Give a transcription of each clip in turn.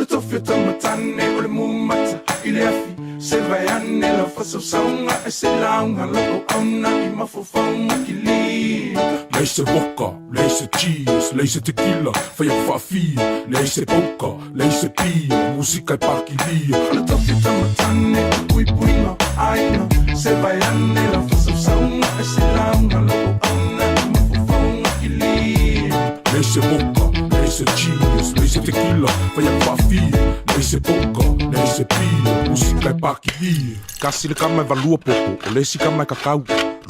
le tofi o tamatane o le mumata i le afi Se vaeane lau faasausauga e se lauga lau auauna i mafaufauga kili. Leai se vodka, leai se cheers, leai se tequila, fai aku faafia, leai se poker, leai se pia, musika e pakilia. O le tofi o tamatane o le puipuiga aiga, se vaeane lau faasausauga e se lauga lau auauna i mafaufauga kilia. Leai se vodka, leai se cheers, leai se tequila, fai aku faafia, leai se poker, leai se pia, musika e pakilia. Kasi le kama e valua popo, o le isi kama e kakau.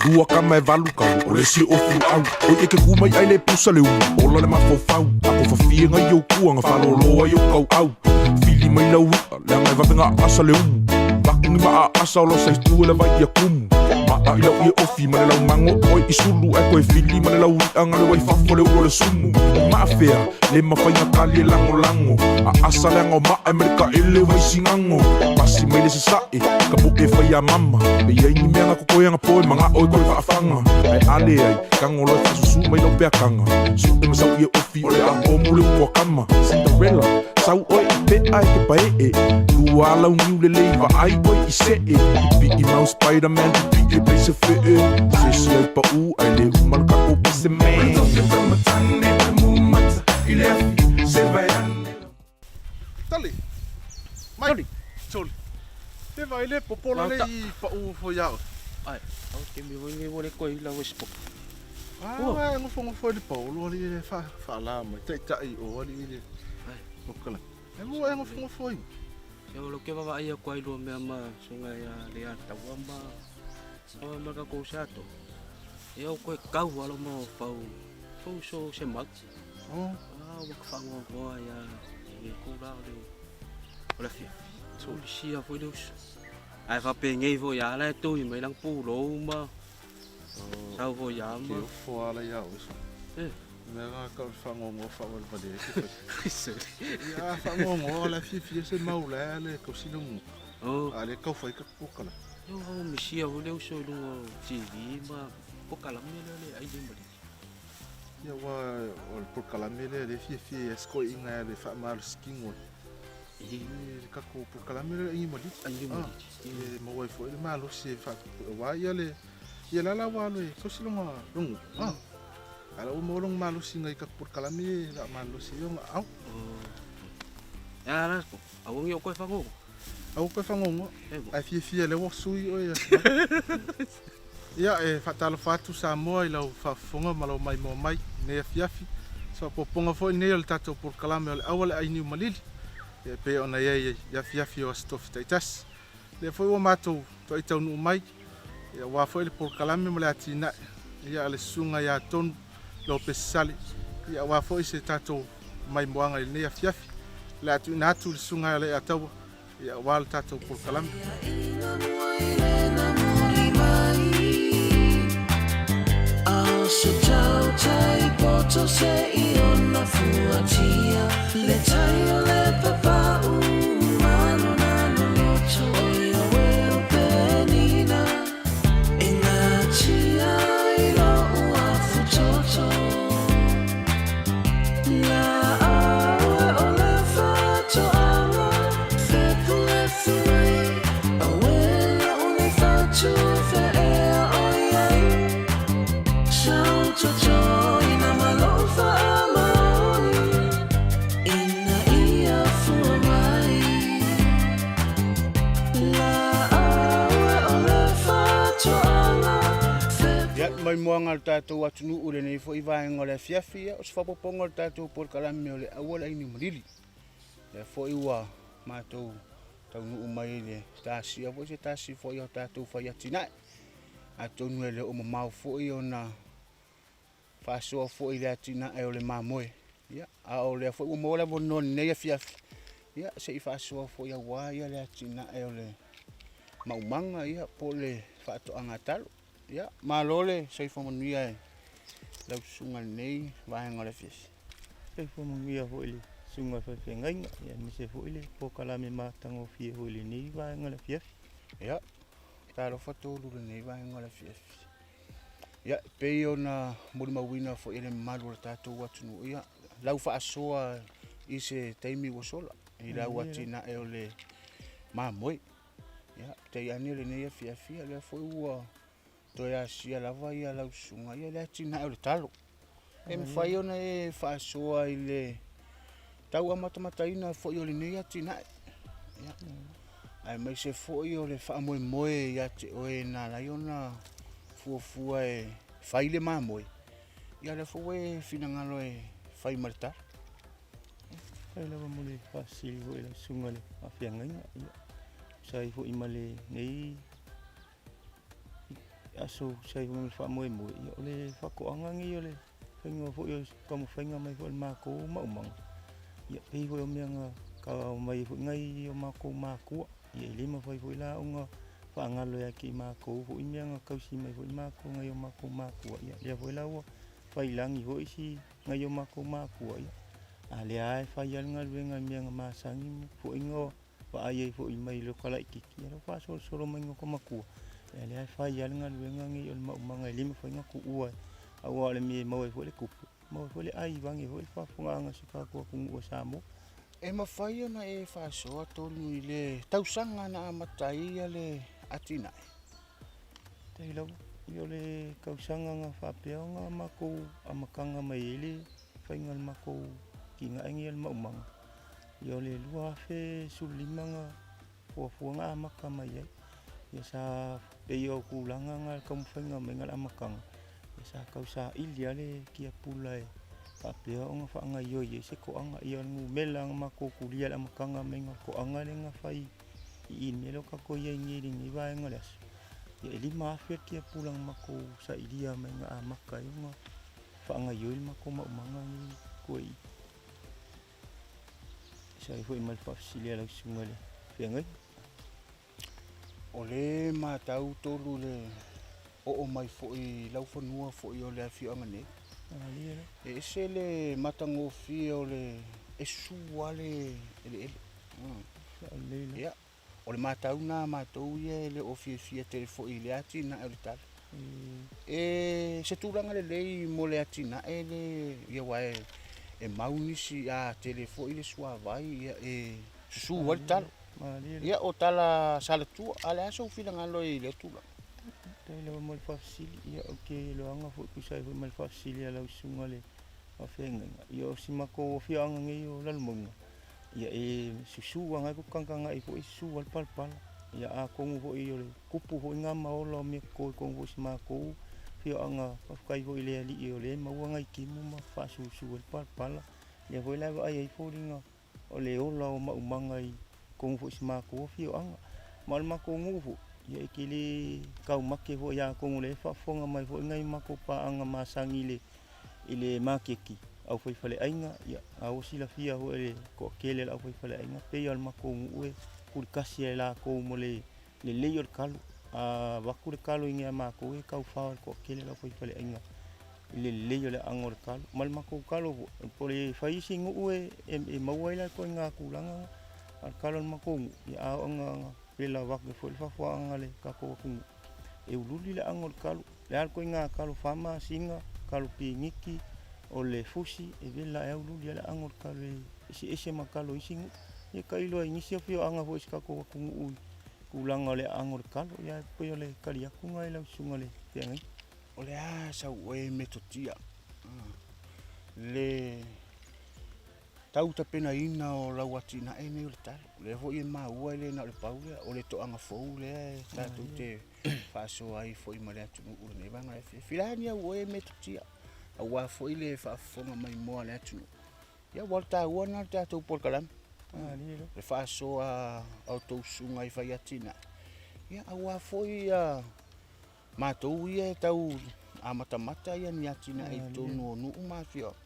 Lua kama e valu kau, o le isi e ofu luau. Oi e ke ku mai ai le pusa le umu, ola le mafaufau. A ko fafie ngai ou kuanga, falolo ai ou kauau. Fili mai lau i'a, leaga e vave gaasa le umu. Vaku ni ma aasa o losa i tu e le vai ia kumu. Maa i lau ie ofi ma le lau mago oi i sulu ae koe fili ma le lau i'a nga le wai fafo le ulo le sumu. O maa fea, le mafai na kali e lagolago. Aasa leaga o maa e ma le taele vai sigago. Pasi mai le sasae, ka poʻe fai a mama. Pe i ai ni mea nga kokoe aga poe magao e koe faafaga. Ae a leai, tago loa e faasusu mai lau peakaga. Suʻe ma sau ie ofi o le a omu le upu a kama. Cinderella, sau oe i peʻa e ke paeʻe. Lua lau niu lelei vaai oe i seʻe. Pipiʻi mau Spiderman pipiʻi e pei se feʻe. Se esi ai paʻu ae le uma le kakou pese man. Tali. Mai. Toli. Toli. Te vai le popola le i pa u fo iao. Ai, au te mi voi ngai wale koi la wes po. Ah, wa ngofo ngofo le paulo ali le fa fa la mai tai tai o ali le. Ai. Okala. E mo e ngofo ngofo i. E o lo ke vava ai ko ai lo mea ma sunga ya le a taua ma o ma ka ko sa to. E o koe kau alo mo pau pau so se mak. Oh. Ah, ua ka fagoagoa ia i ko la o le o le fia. So le sia foi le uso. Ae faapegei foi ia la e toi mai lang pulou ma sau foi ia ma. Ke ofo ala ia o so. Eh. Mea nga ka whangongo whawalewale e te whai. Ia whangongo la fiafia se mau la le kausilongo. Oh. A le kauwhai ka pokala. Yo au misia foi le uso i lunga o TV ma pokalame le le ai le mali. Ia ua o le polokalame lea lea e fiafia ai se toeaiina e le faamalosi-kino i le tatou polokalame lea o le Aigimali'i. Aigimali'i. E maua ai foi le malosi e faatupu aua ia le ia la la ua alu e tausi lona nuu. A la ua maua lona malosi nai tatou polokalame la malosi ai ona aao. Ia la aua ni o koe whangongo. Aua koe whangongo. Ae fiafia lea ua sui oe ia. Ia, e faatalofa atu Samoa i lau faafofoga ma lau maimoa mai i lenei afiafi. O se faaopoopoga foi lenei o le tatou polokalame o le Auala Ai Niu Malili, ia e pei ona i ai i afiafi o Aso Tofi taitasi. O lea foi ua matou toai taunuu mai, ia aua foi le polokalame ma le atinae, ia a le Susuga ia Tonu Lopesi Sale, ia aua foi se tatou maimoaga i lenei afiafi. O le a tuuina atu i le Susuga ia Leiataua, Ia aua le tatou polokalame. Ia, maimoaga o le tatou atunuu i lenei foi vaega o le afiafi, ia, o se faaopoopoga o le tatou polokalame o le Auala i Niumalili. Lea foi ua matou taunuu mai i le tasia foi se tasi foi o tatou fai atinae. Atonu e le o mamao foi ona faasoa foi i le atinae o le mamoe. Ia, a o lea foi ua maua le avanoa i lenei afiafi, ia, se i faasoa foi aua ia le atinae o le maumaga, ia, po o le faatoaga talo. Ia, malo le soifua manuia e lau susuga i lenei vaega o le afiafi. Soifua manuia foi i le susuga i le faifeagaiga, aemaise foi le polokalame matagofie foi i lenei vaega o le afiafi. Ia, talofa tolu i lenei vaega o le afiafi. Ia, e pei ona molimauina foi e le mamalu o le tatou atunuu, ia, lau faasoa i se taimi ua sola. i lau atinae o le mamoe. Ia, peitai ane o lenei afiafi, o lea foi ua toe asia lava ia lau susuga ia le atinae o le talo. E mafai ona e faasoa i le tau amatamataina foi o lenei atinae. Ia, aemaise foi o le faamoemoe ia te oe na ala ai ona fuafua e fai le mamoe, ia o lea foi ua e finagalo e fai ma le talo. Faafetai lava mo le faafesili foi i lau susuga i le faafeagaiga. Ia, tusa ai foi ma lenei aso tusa ai foi ma le faamoemoe, ia o le faatoaga lenei o le faiga foi o le taumafaiga mai foi o le matou maumaga, ia pei foi o mea na aumai ai foi nai o matou matua. Ia e le mafai foi la ona faagalo ia te i matou foi mea na tausi mai foi matou e nai o matou matua. Ia lea foi la ua faiilagi foi si nai o matou matua, ia a o lea lava e fai lava le galuega i mea na masani foi ona vaai ai foi mai lota laitiiti, ia lea ua faasolosolo mai lota matua, ia lea e fai lava le galuega lenei o le maumaga e le mafai ona tuua, aua o le mea e maua ai foi le tupe, maua ai foi le ai vaeane foi le faafofogaaga a si o tatou atunuu o Samoa. E mafai ona e faasoa tonu i le tausaga na amata ai le atinae? Faafetai lava. Ia o le tausaga na faapea ona matou amataga mai ai le faiga o le matou atinae lenei o le maumaga, ia o le 2015 na fuafua na amata mai ai. Ia sa pei o tulaga na i le taumafaiga mai o le amataga, ia sa tau saili lava le tiapula e faapea ona faagaoioi ai se toaga. Ia o le numera na matou tulia i le amataga mai o le toaga lea na fai i i i le mea lea ua tatou i ai nei i lenei vaega o le aso, ia e 5,000 le tiapula na matou sailia mai na amata ai ona faagaoioi le matou maumaga lenei i tua i i. E tusa ai foi ma le faafesili a lau susuga i le feagaiga. O le matau Tolu i le oo mai foi i laufanua foi o le afioaga nei, e ese le matagofie o le e susu lava le eleele. Ia, o le matau lena a matou ia e le o fiafia tele foi i lea atinae o le talo. E se tulaga lelei mo le atinae le, ia aua e mau nisi a tele foi le suavai, ia e susu ai le talo. Ia o tala salatua, a o le a sou finagalo i lea tulaga? Faafetai lava mo le faafesili. Ia ou te iloaina foi e tusa ai foi ma le faafesili a lau susuga i le faafeagaiga, ia o si matou afioaga nei o Lalomauga, ia e susu lava, na e tagatagai foi e susu lava le palapala. Ia atonu foi o le tupu foi lena ma ola o meatoto i totonu foi o si matou afioaga, faafetai foi i le Alii o lea e maua nai timu ma faasusu ai le palapala. O lea foi la e vaai ai foliga o le ola o maumaga i totonu foi o si matou afioaga. Ma o le matou nuu foi, ia e tele taumate foi, atonu o lea e faafofoga mai foi nai matou paaga masani i le maketi au faifaleaiga, ia a ua silafia foi e le toatele o le aufaifaleaiga, pei lava o le matou nuu e pulitasi lava e latou mo le lelei o le talo. A avatu le talo i inei ia matou e taufao e le toatele o le aufaifaleaiga i le lelei o le aano o le talo. Ma le matou talo foi, po o le fai isi nuu e maua ai la ituaiga tulaga na, a o le talo a le matou nuu, ia a oo ina vela vaeatu foi le faafofogaaga a le tatou atunuu, e uliuli le aano o le talo. O le a le ituaiga talo, 4 masina, talo piniti, o le fusi, e vela e auluuli lava le aano o le talo e eseese ma talo o isi nuu. Ia tailo ai i nisi afioaga foi o si tatou atunuu i tulaga o le aano o le talo, ia ae pei o le tali atu lena i lau susuga i le feagaiga. O le a sau oe metotia le tau tapenaina o lau atinae nei o le talo? O lea foi e maua e le na o le pau lea, o le toaga fou lea e tatou te faasoa ai foi ma le atunuu i lenei vaega o le afiafi. O le a ni au oe metotia aua foi le faafofoga maimoa a le atunuu? Ia aua o le taua lena o le tatou polokalame, le faasoa a outou susuga i fai atinae, ia aua foi matou ia e tau amatamata ia ni atinae i totonu o nuu ma afioaga.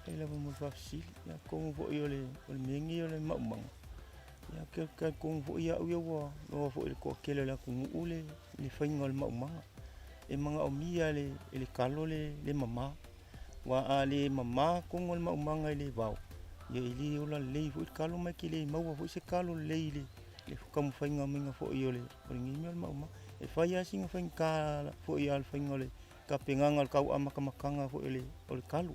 Faafetai lava mo le faafesili. Ia atonu foi o le mea lenei o le maumaga, ia ou te talitonu foi au ia ua iloa foi e le toatele o le atunuu le faiga o le maumaga. E manaomia e le talo le mama, aua a le mama totonu o le maumaga i le vao, ia e le ola lelei foi le talo ma e te le maua foi se talo lelei i le taumafaiga maiga foi o lenei mea o le maumaga. E fai lava sina faigata foi a le faiga o le tapenaga o le tau amatamataga foi o le talo.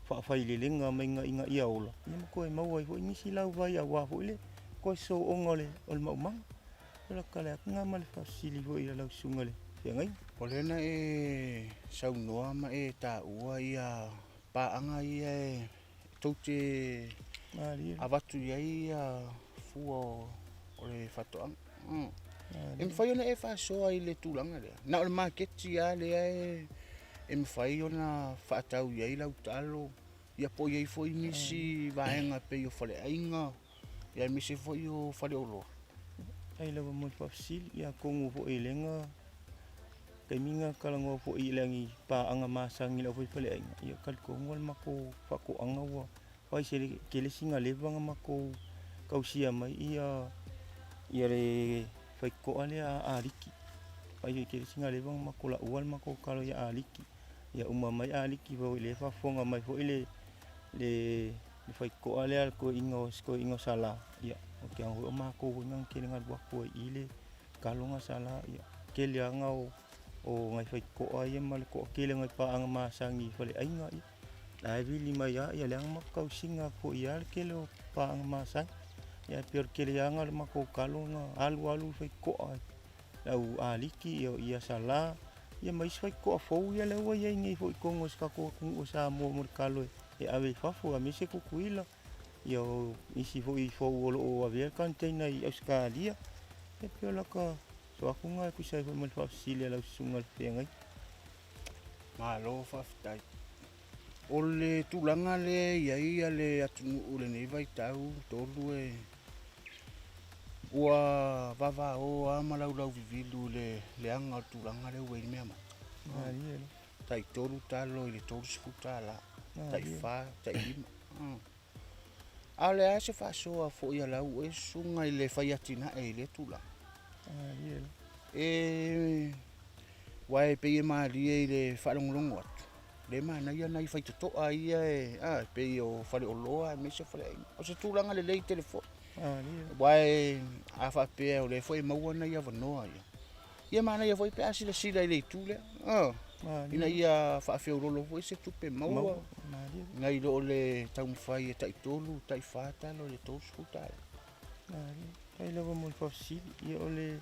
faafailelega maiga ina ia ola, ia ma toe maua ai foi nisi lauvai aua foi le toe sosooga o le maumaga. O laka tala atu lena ma le faafesili foi i lau susuga i le feagaiga. O lea na e saunoa ma e taua ia paaga ia e tou te avatu i ai fua o le faatoaga. E mafai ona e faasoa i le tulaga lea? Na o le maketi lava lea e mafai ona faatau i ai lau talo, ia po o i ai foi nisi vaega pei o faleaiga, aemaise foi o faleoloa. Faafetai lava mo le faafesili. Ia atonu foi o lea na taimi na talanoa foi i le paaga masani a le aufaifaleaiga, ia talitonu o le matou faatoaga ua fai se tele sina leva ona matou tausia mai ia le faitotoa lea a Ah Liki. Fai tele sina leva ona matou laua le matou talo ia Ah Liki. Ia uma mai Ah Liki foi lea e faafofoga mai foi le faitotoa lea a le toeaina o si toeaina o Sala, ia ou te iloa foi o matou foi na tele na alu atu ai i i le talo lena a Sala. Ia tele lava o nai faitotoa ia ma le toatele o nai paaga masani i faleaiga, ia la e vili mai lava, ia lea na matou tausiga atu foi i le tele o paaga masani. Ia ae pei o le tele lava o le matou talo na alu alu i faitotoa le au Ah Liki, ia o i ia Sala, ia ma isi faitotoa fou ia lea ua i ai nei foi i totonu o si tatou atunuu o Samoa mo le talo e ave i fafo, aemaise Tutuila, ia o nisi foi fou o lo o avea le container i Ausetalia. E pei o lata so atu lena e tusa ai foi ma le faafesili a lau susuga i le feagaiga. Malo faafetai. O le tulaga lea e i ai le atunuu i lenei vaitau tolu e ua vavao lava ma laulauvivilu i le leaga o le tulaga lea ua i ai le meamata. Malie loa. Tai 3 talo i le $30, tai 4, tai 5. A o le a se faasoa foi a lau oe susuga i le fai atinae i lea tulaga? Malie loa. E aua e pei e malie i le faalogologo atu, le manaia nai faitotoa ia e pei o faleoloa aemaise faleaiga. O se tulaga lelei tele foi. Aua a faapea o lea foi e maua nai avanoa ia, ia manaia foi pe a silasila i le itu lea, ina ia faafeololo foi se tupe maua, nai lo le taumafai e tai 3, tai 4 talo i le $30. Faafetai lava mo le faafesili. Ia o le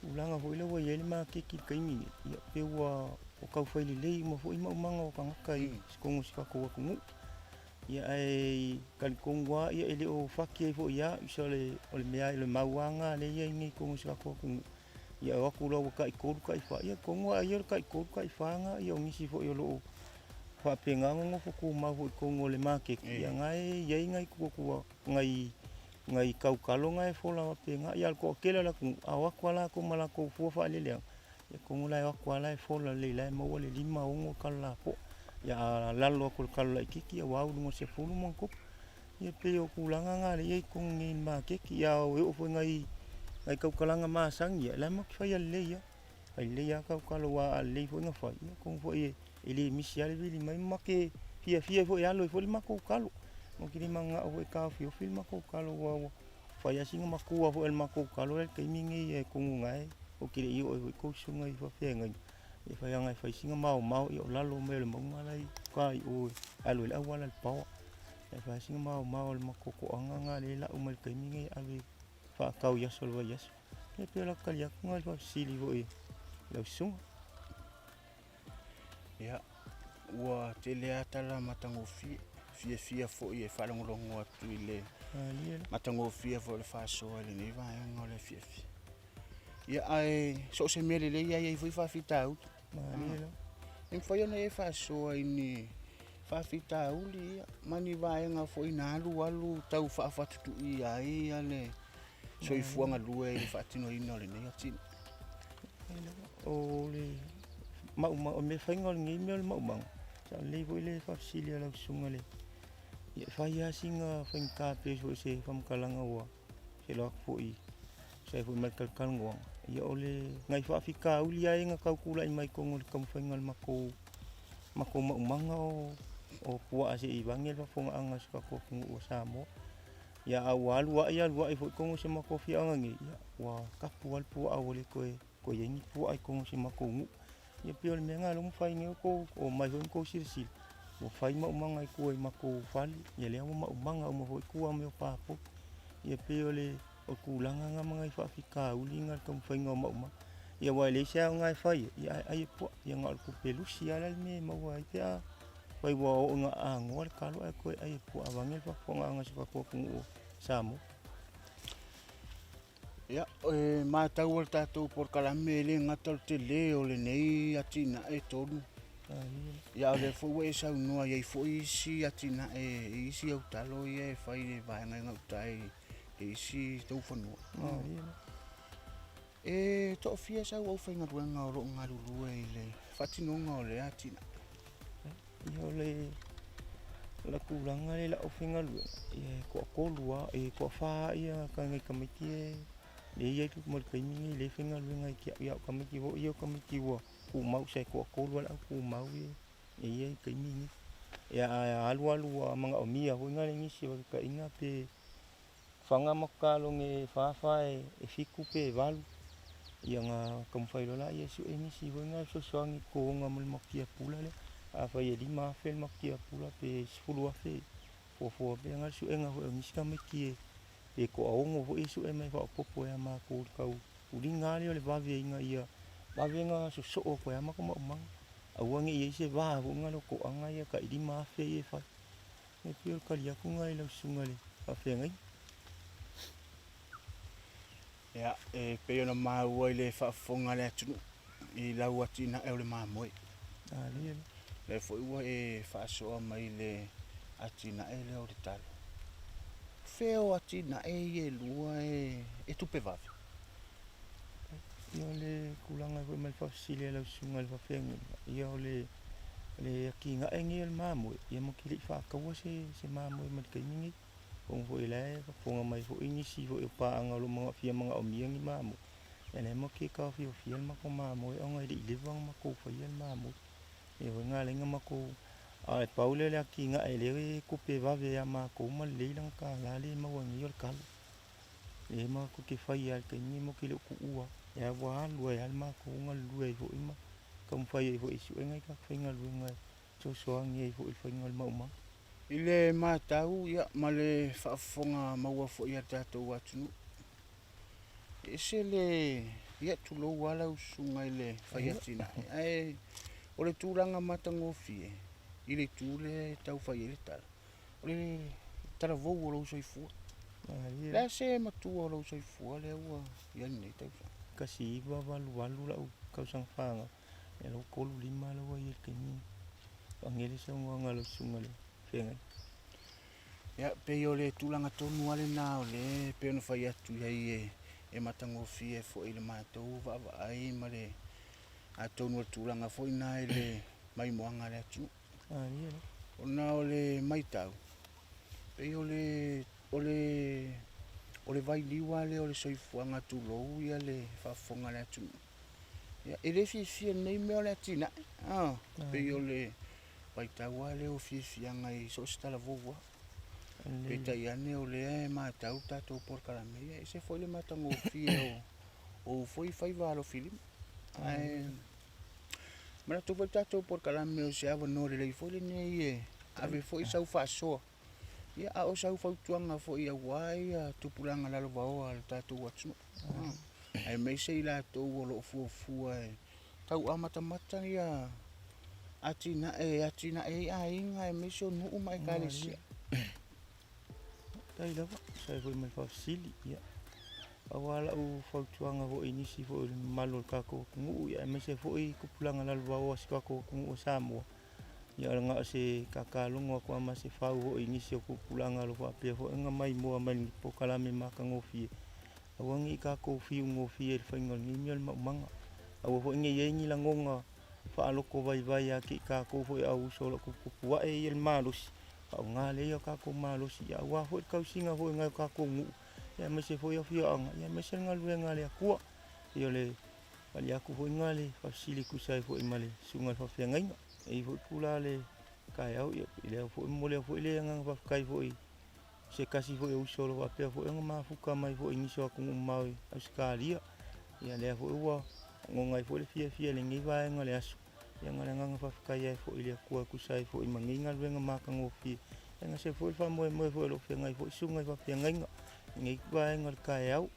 tulaga foi lea ua i ai le maketi i le taimi lenei, ia pei ua tau fai lelei uma foi maumaga o tagata i totonu o si tatou atunuu. Ia ae talitonu lava e le o fati ai foi lava, tusa o le mea o le mau lava lena lea e i ai nei i totonu o si tatou atunuu. Ia o atu loa ua tai 3, tai 4, ia talitonu lava ai o le tai 3, tai 4 lena, ia o nisi foi o lo o faapena ona nofo tumau foi i totonu o le maketi, ia na e i ai nai nai tautalo na e fola faapena. Ia a o le toatele o le atunuu, a o atu lava latou ma latou fua faaeleeleaga, ia atonu la e o atu lava la e fola lelei o la e maua le 5, 6 talo lapoa. Ia a lalo atu i le talo laitiiti, ia ua au i luga o le 10+. Ia pei o tulaga na lea e i ai i totonu nei i le maketi. Ia e oo foi i nai tautalaga masani ia, o la e matou te faia lelei lava. Fai lelei lava tautalo aua a lelei foi ona fai, ia atonu foi e le misi lava le vili mai ma te fiafia ai foi e alo ai foi le matou talo. Matou te le mananao foi e taofiofi le matou talo aua ua fai lava sina matua foi o le matou talo la e i ai i le taimi lenei, atonu o lena e, ou te le i oo ai foi tou susuga i faafeagaiga, ia leaga e fai sina maomao, o lalo mai o le mauga la e i uta i o e alu ai le auala i le power. E fai lava sina maomao o le matou toaga lena lea e lau mai i le taimi lenei e ave e faatau i aso o le vaiaso. Ia pei o lau tali atu lena i le faafesili foi i lau susuga. Ia, ua tele lava tala matagofie, fiafia foi e faalogologo atu i le matagofie foi o le faasoa i lenei vaega o le afiafi. Ia, ae so o se mea lelei lava e i ai foi faafitauli. E mafai ona e faasoa i ni faafitauli ia, ma ni vaega foi na alu alu tau faafatutuia ai le soifua galue i le faatinoina o lenei atinae. O le maumau, o le faiga o lenei mea o le maumaga, sao lelei foi le faafesili a lau susuga i le, ia e fai lava sina faigata pei foi o se faamatalaga ua feiloai atu foi e tusa ai foi ma le talatalanoaga, ia o le nai faafitauli lava ia na tau tulai mai i totonu o le taumafaiga o le matou maumaga o puaa se i vaeane le faafofogaaga a si o tatou atunuu o Samoa. Ia a ua alu a'i alu a'i foi i totonu o si o matou afioaga nei, ia ua tapu lava le puaa ua le toe i ai ni puaa i totonu o si o matou nuu. Ia pei o le mea lena o lea ua mafai nei ona outou omai foi ma outou silasila. Ua fai maumaga i tua i matou fale, ia lea ua maumaga uma foi tua ma mea o papoi. Ia pei o le tulaga na ma nai faafitauli na i le taumafaiga o maumaga. Ia aua e leai se aoga e fai ai, ia ae ai e puaa. Ia na o le tupe lusi lava la le mea e maua ai pe a fai ua oo ina aanoa le talo ae toe ai e puaa vaeane le faafofogaaga a si o tatou atunuu o Samoa. Ia, e matau e le tatou polokalame e le gata o le tele o lenei atinae e tolu, ia a o lea foi ua e saunoa e i ai foi isi atinae i isi autalo ia e fai i le vaega i gauta i le isi tou fanua. E toafia sau aufaigaluega o lo o galulue i le faatinoga o lea atinae? Ia o le la tulaga lea i le aufaigaluega, ia e toatolu lava, e toafa lava nai tamaiti ia lea e i ai mo le taimi lenei lea e faigaluega ia te au. Ia o tamaiti foi ia o tamaiti ua tumau, tusa e toatolu lava le au tumau lea e i ai i le taimi lenei. Ia ae alu alu ua manaomia foi la nisi, faataitaiga pe fana matou taloge e fa fa e fitu pe valu, ia ona taumafai loa lea e sue nisi foi na e fesoasoani i le totoina mo le matou pula lea. Afai e $5,000 le matou pula pe $10,000, fuafua pea lena le suega foi o nisi tamaiti pe toaono foi e sue mai e faaopoopo ia matou i le tau puliga lava lea o le vave ina ia vave ona sosoo atu ai lava matou maumaga, aua ne i i ai se va foi lea o toaga ia tai $5,000 ia e fai. E pei o le tali atu lena i lau susuga i le faafeagaiga. Ia, e pei ona maua i le faafofoga a le atunuu i lau atinae o le mamoe. Lea foi ua e faasoa mai i le atinae lea o le talo. Fea o atinae ia e lua e tupe vave? Ia o le tulaga foi ma le faafesili a lau susuga i le faafeagaiga, ia o le atinae lenei o le mamoe, ia matou te le i faataua se mamoe mai le taimi lenei. Atonu foi o la e faafofoga mai foi nisi foi o paaga o lo o fia manaomia ni mamoe, ia o lea matou te taofiofia le matou mamoe ona e le i leva ona matou faia le mamoe. O le mea foi lena e ala ai ona matou... Ae pau lea o le atinae o lea e tupe vave ia matou ma lelei lana $1 lea e maua nei o le talo. O lea matou te faia lava i le taimi lenei matou te le o tuua lava. O lea ua alu ai lava le matou galulue ai foi ma taumafai ai foi e sue nai tagata faigaluega e fesoasoani ai foi i le faiga o le maumaga. I le matau ma le faafofoga maua foi a le tatou atunuu, e ese le, ia tulou lava lau susuga i le fai atinae, ae o le tulaga matagofie i le itu lea e tau fai ai le tala, o le talavou o lou soifua. O le a se matua o lou soifua lea ua i ai lenei tausaga? 1988 lau tausaga fanau, ia lea ua 35 lea ua i ai i le taimi lenei. Faagele le saunoaga a lau susuga i le feagaiga. Ia, pei o le tulaga tonu lava lena o lea e pei ona fai atu i ai e matagofie foi i le matou vaavaai ma le atonu o le tulaga foi lena i le maimoaga a le atunuu. Ona o le matau, pei o le o le o le vailiu lava lea o le soifuaga tulou ia le faafofoga a le atunuu. Ia, e le fiafia i lenei mea o le atinae. Ah, pei o le vaitau lava lea o fiafiaga i so o se talavou lava. Peitai ane o lea e matau le tatou polokalame, ia e ese foi le matagofie o ou foi faiva alofilima. Ae manatu foi le tatou polokalame o se avanoa lelei foi lenei e ave foi sau faasoa, ia a o sau fautuaga foi aua ia tupulaga lalovaoa a le tatou atunuu, aemaise i latou o lo o fuafua e tau amatamata ia atinae e atinae ai aiga aemaise o nuu ma ekalesia. Faafetai lava, tusa ai foi ma le faafesili. Ia, pau lava lau fautuaga foi i nisi foi o le mamalu o le tatou atunuu, ia aemaise foi tupulaga lalovaoa o si o tatou atunuu o Samoa, ia na o se tatalogo atu lava ma se fau foi i nisi o tupulaga o lo o faapea foi ona maimoa mai i le polokalame matagofie, aua ne i tatou fiu gofie i le faiga o lenei mea o le maumaga. Aua foi ne i i ai ni lagona faalotovaivai ia te i tatou foi o au uso o lo o tuputupu ae le malosi, faaaoga lelei o tatou malosi aua foi le tausiga foi o nai o tatou nuu, aemaise foi afioaga, aemaise le galuega a le Atua. Ia o le tali atu foi lena i le faafesili e tusa ai foi ma le susuga i le faafeagaiga. E i ai foi tula o le taeao, ia lea foi e momoli atu foi le agaga faafetai foi i se tasi foi o uso o lo o faapea foi ona mafuta mai foi i nisi o atunuu mamao i Ausetalia. Ia lea foi ua lagona ai foi le fiafia i lenei vaega o le aso. Ia na o le agaga faafetai ai foi i le Atua e tusa ai foi ma nei galuega matagofie. E gase foi le faamoemoe foi o lo o feagai foi susuga i faafeagaiga i nei vaega o le taeao.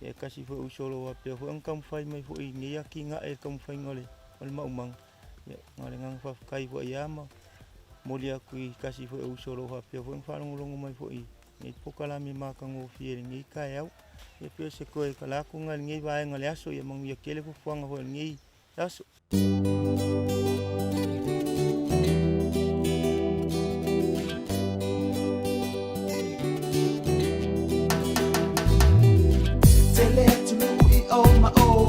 Ia e tasi foi o uso o lo o faapea foi ona taumafai mai foi i nei atinae i le taumafaiga o le o le maumaga. Ia na o le agaga faafetai foi lava ma momoli atu i tasi foi o uso o lo o faapea foi ona faalogologo mai foi i nei polokalame matagofie i lenei taeao. Ia pei o se toe tala atu lena i lenei vaega o le aso. Ia manuia tele fuafuaga foi o lenei aso. Tele atunuu i o ma o,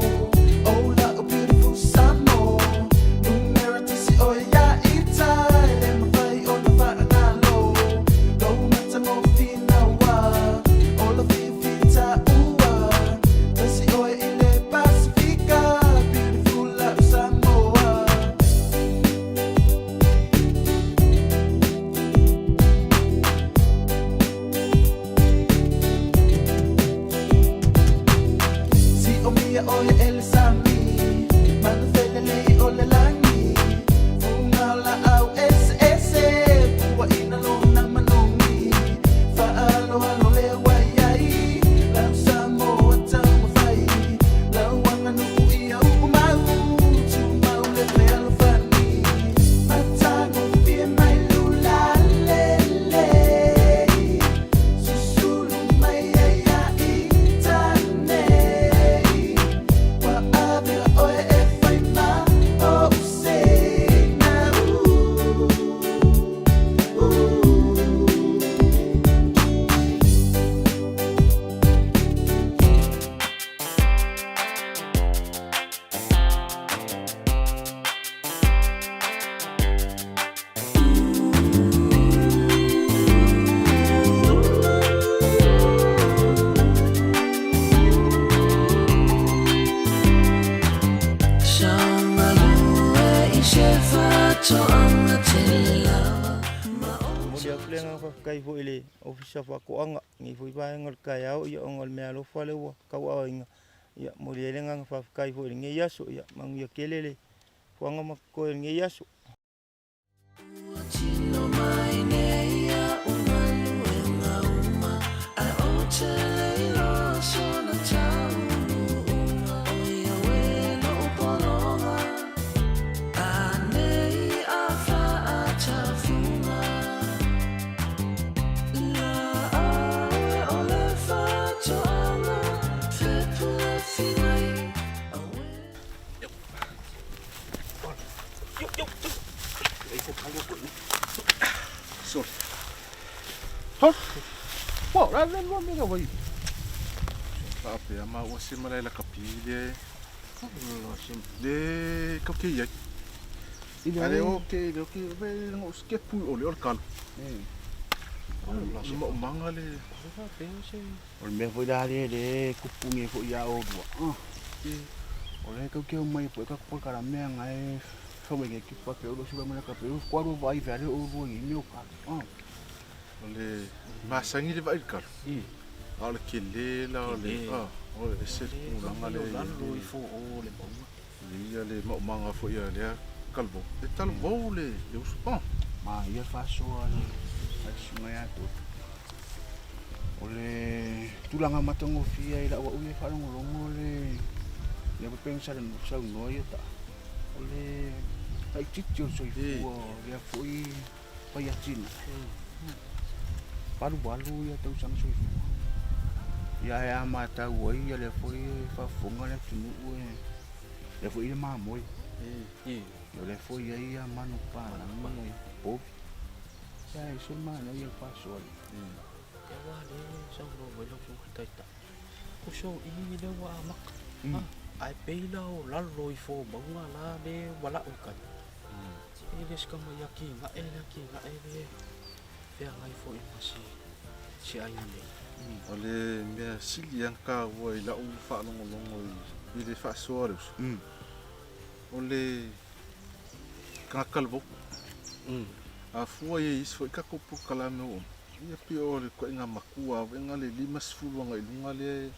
oh la'u beautiful Samoa. Numera tasi oe ia ita, e le mafai ona faagalo. Lou matagofie ua, o la fiafia taua. Tasi oe i le Pasifika, beautiful la'u Samoa. Siomia oe e le sami, manufelelei o le lagi, Fuga o laau eseese, puaina lona manogi, Faaaloalo le ua i ai, lau Samoa taumafai, Lau aganuu ia uumau, tumau le fealofani, Matagofie mai lula lelei, Susulu mai ai ia ita nei, Ua avea oe e fai ma ou seina, Ooh, ooh. Momoli atu le agaga faafetai foi i le Ofisa o Faatoaga i lenei foi vaega o le taeao ia ona o le meaalofa lea ua tauaaoina. Ia momoli ai le agaga faafetai foi i lenei aso. Ia manuia tele le fuaga ma totoe o lenei aso. Ua tino mai nei a'u galuega uma, Ae ou te le iloa sona taunuuga. O ia uē lo'u pologa, Anei a faatafuga. La aue o le faatoaga, Fepulefi mai auē. Faapea ma ua se malae lakapi le le kau ke iai. A le o ke le o ke ve ngo ke pu o le o le kalu. Le maumanga le O le mea foi la lea le tupu nei foi ia oulua, o lea tou te omai e tatou polokalame aga e fau mai nei kipa pe ulu sula mai ka pe ulu kwa lua vai vale oulua i mea o kalu. O le masani le vaai i le kalu. A o le tele la o le o le ese le tulaga lea i Lalo ifo o le mauga. Ia le maumaga foi a lea talavou. E talavou le uso. Ma ia faasoa le susuga ia Totu. O le tulaga matagofie i lau au ia faalogologo le lea foi pei ona saunoa ia ta. O le laitiiti o le soifua lea foi fai atinae. 88 ia tausaga soifua. Ia ae a matau ai ia lea foi e faafofoga le atunuu e lea foi e i le mamoe. Ia o lea foi e i ai ia manupapalagi povi. Ia ae ese le manaia o le faasoa lea. Ia aua lea e saunoa mai lau Afioga i le Taitai, o so i lea ua amata, ae pei la o lalo ifo o mauga la lea ua lau i tai. E le o se tama i atinae le atinae lea e feagai foi ma si si aiga nei. O le mea sili lava ona taua i lau faalogologo i le faasoa a le uso, o le tagata talavou. A fua i ai i isi foi tatou polokalame ua uma, ia pei o le ituaiga matua lava foi lena le 50 agai i luga lea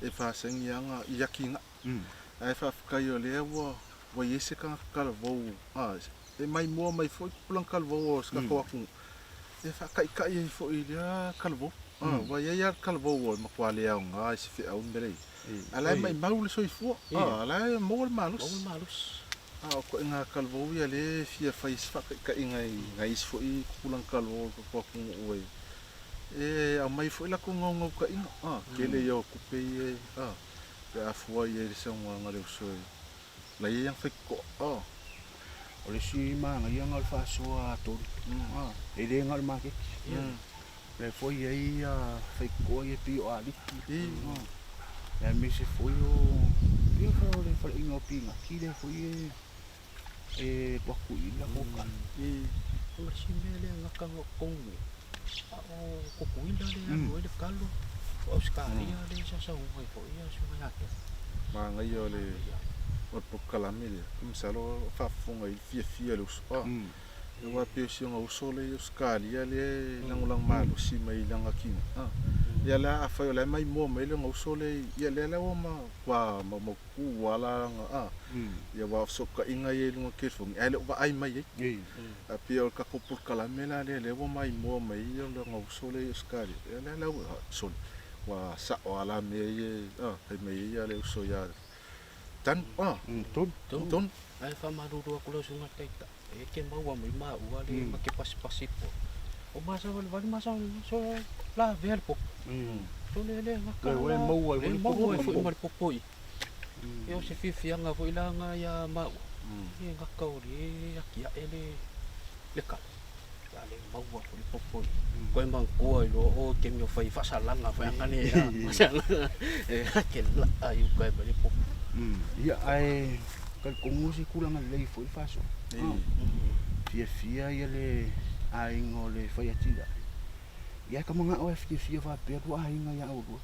e faasagi lava i atinae. Ae faafetai o lea ua. Ua i ai se tagata talavou, a, e maimoa mai foi tupulaga talavou o se tatou atunuu e faataitai ai foi i lea talavou. A, ua i ai lava le talavou e matua le aoga i se feau ma mea le i ai, a o la e maimau le soifua, a, o la e maua le malosi. A o ituaiga talavou ia lea e fia fai ai se faataitaiga i nai isi foi tupulaga talavou o le tatou atunuu e aumai foi latou naunautaiga, a, tele ia o tupe ia e, a, pe a fua i ai i le saunoaga a le uso e la e i ai ana faitotoa, a. O le isi manaia na o le faasoa a Tolu, e le na o le maketi. O la foi e i ai faitotoa ia pei o aliki, aemaise foi o pei o le faleaiga o pinati lea foi e alu atu i la latou. O le isi mea lea gata na o totonu nei, a o Tutuila lea e alu ai le talo, o Ausetalia lea sa saunoa ai foi Susuga ia Tolu. Manaia o le polokalame lea, masalo o faafofoga i le fiafia o le uso. Aua e pei o si ona uso lea i Ausetalia lea e lagolago malosi mai i lana tino. Ia la afai o la e maimoa mai lona uso lea, ia lea la ua matua maumaututu lava la ia aua o fesootaiga ia i luga o le telefoni ae le o vaai mai ai. Ae pei o le tatou polokalame la lea lea ua maimoa mai ai lona uso lea i Ausetalia, ia lea la ua, sole, ua sao lava la mea ia e fai mai ai le uso ia Tanu, Tonu. Tonu. Ae faamalulu atu lau Susuga Taitai, e te maua mai maua le ma te pasipasi po. O masavalivali masavalivali so lavea le popo. So le le gata la e maua ai foi ma le popo i. Ia o se fiafiaga foi la na ia maua. E gata o le atiae le le kalo. A le maua foi le popo i. Koe manatua i loa o taimi o fai faasalaga foi ana le faasalaga e ke laa i uka e mai le popo. Ia ae talitonu o se tulaga lelei foi le faasoa. Fiafia ia le aiga o le fai atinae. Ia ae ka manao e fiafia faapea lua aiga ia oulua.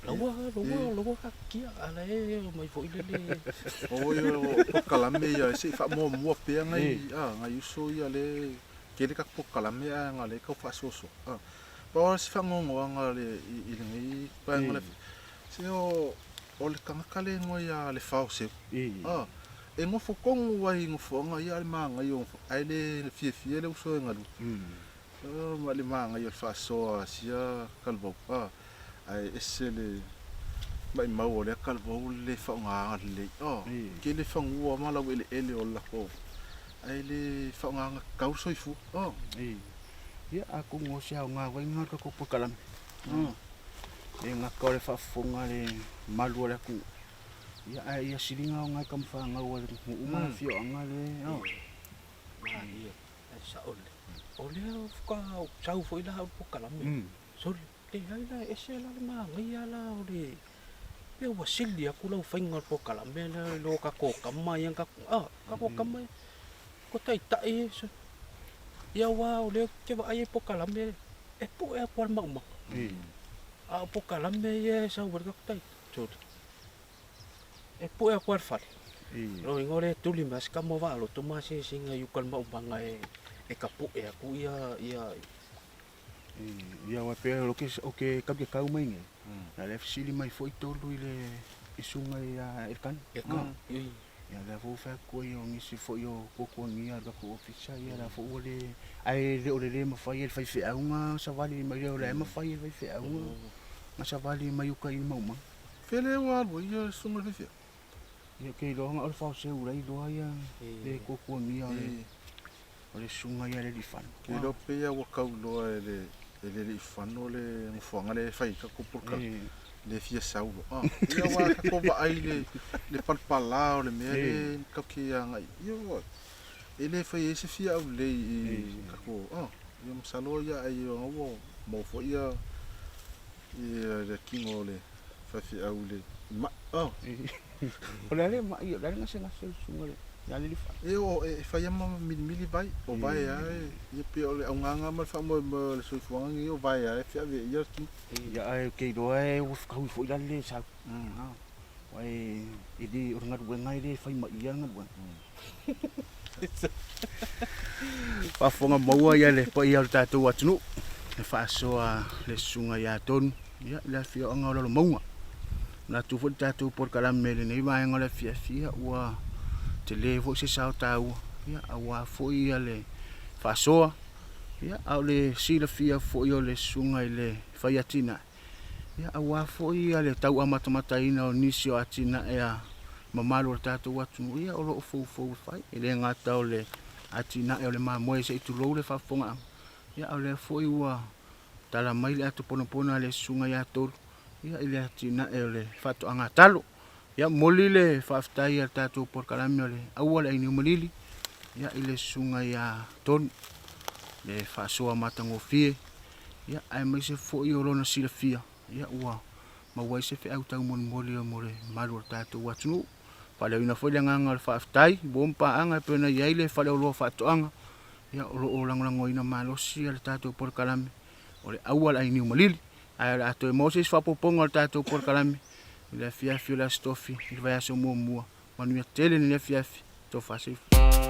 Laua, laua, laua kakakia, a la e omai foi lele. Oi, o polokalame ia se i faamuamua pea nai, a, nai uso ia le tele tatou polokalame ae na le tau faasoasoa. A, pau lava si faanoanoaga le i lenei vaega o le se o o le tagata le igoa ia Lefaoseu. A, e nofo tonu ai i nofoaga ia a le manaia o ae le fiafia le uso e galue. Ma le manaia o le faasoa a sia talavou, a, ae ese le maimau o lea talavou le le faaaogaina lelei. A, tele fanua ma laueleele o le latou, ae le faaaogaina tatau le soifua. A. Ia, atonu o se aoga foi lena o le tatou polokalame. E le gata o le faafofoga a le malu o le atunuu, ia ae ia sili ona aoga i tama fanau a le nuu ma le afioaga lea. Malie. Ae sao lelei. O lea faatoa ou sau foi la au i le polokalame. Sole, leai la, e ese la le manaia la o le, pei ua sili atu lau faiga o le polokalame lea i lo tatou tama ia na tatou, a, tatou tama ia, ko taitai e, ia aua o lea ou te vaai i polokalame e pue atu lava le maumaga. A o polokalame ia e sau ai le tatou taitai, sole, E pue atu lava le fale. Lona uiga o lea e tuli mai lava si tama o Vaaloto ma asiasiga i uka i le maumaga e tapue atu ia ia. Ia aua e pei o ke o ke kau ke kau mai nei. A lea fesili mai foi Tolu i le i susuga ia Elkana. Elkana. Ia lea foi ua fai atu ai o nisi foi o tuatuagia o le tatou ofisa ia lea foi ua le ae le o le le mafai e le faifeau na savali mai lea o la e mafai e le faifeau na savali mai uka i le maumaga. Fea lea ua alu ai ia susuga i le faifeau? Ia ou te iloa na o le faoseu la iloa ia le tuatuagia o le o le susuga ia Alelifano. Ou te iloa pei lava ua tau iloa e le e le Alelifano le nofoaga lea e fai ai tatou polokalame le fia sau loa. Ia aua tatou vaai i le le palapala o le mea lea tatou te agai ia ua e le fai ai se fia aulelei i tatou ia masalo ia ai ua maua foi ia Ia le tino o le faifeau i le mai. Oh. O le a le mai, o le a le gasegase o le susuga ia Alelifano. E o e fai lava ma milimili vai, o vae lava e, ia pei o le augaga ma le faamoemoe o le soifuaga lenei o vae lava e feaveaia le tino. Ia ae ou te iloa e ua fetaui foi la le le sau. Aua e le, o le galuega e le fai ma ia le galuega. Faafofoga maua ia le paia o le tatou atunuu e faasoa le susuga ia Tonu ia i le afioaga o Lalomauga. Manatu foi le tatou polokalame i lenei vaega o le afiafi ua tele foi se sao taua ia aua foi ia le faasoa ia a o le silafia foi o le susuga i le fai atinae ia aua foi ia le tau amatamataina o nisi o atinae a mamalu o le tatou atunuu ia o lo o foufou e fai. E le gata o le atinae o le mamoe se i tulou le faafofogaaga ia a o lea foi ua tala mai le ato ponapona a le susuga ia Tolu ia i le atinae o le faatoaga talo. Ia momoli le faafetai a le tatou polokalame o le Aua le Ainiumalili ia i le susuga ia Tonu le faasoa matagofie ia aemaise foi o lona silafia ia ua maua ai se feau taumolimoli mo le mamalu o le tatou atunuu. Faaleoina foi le agaga o le faafetai mo paaga e pei ona i ai le faleoloa faatoaga ia o lo o lagolagoina malosi le tatou polokalame o le Aua le Ainiumalili. Ae o le a toe maua se isi faaopoopoga o le tatou polokalame i le afiafi o le Aso Tofi i le vaiaso muamua. Manuia tele lenei afiafi. Tofa soifua.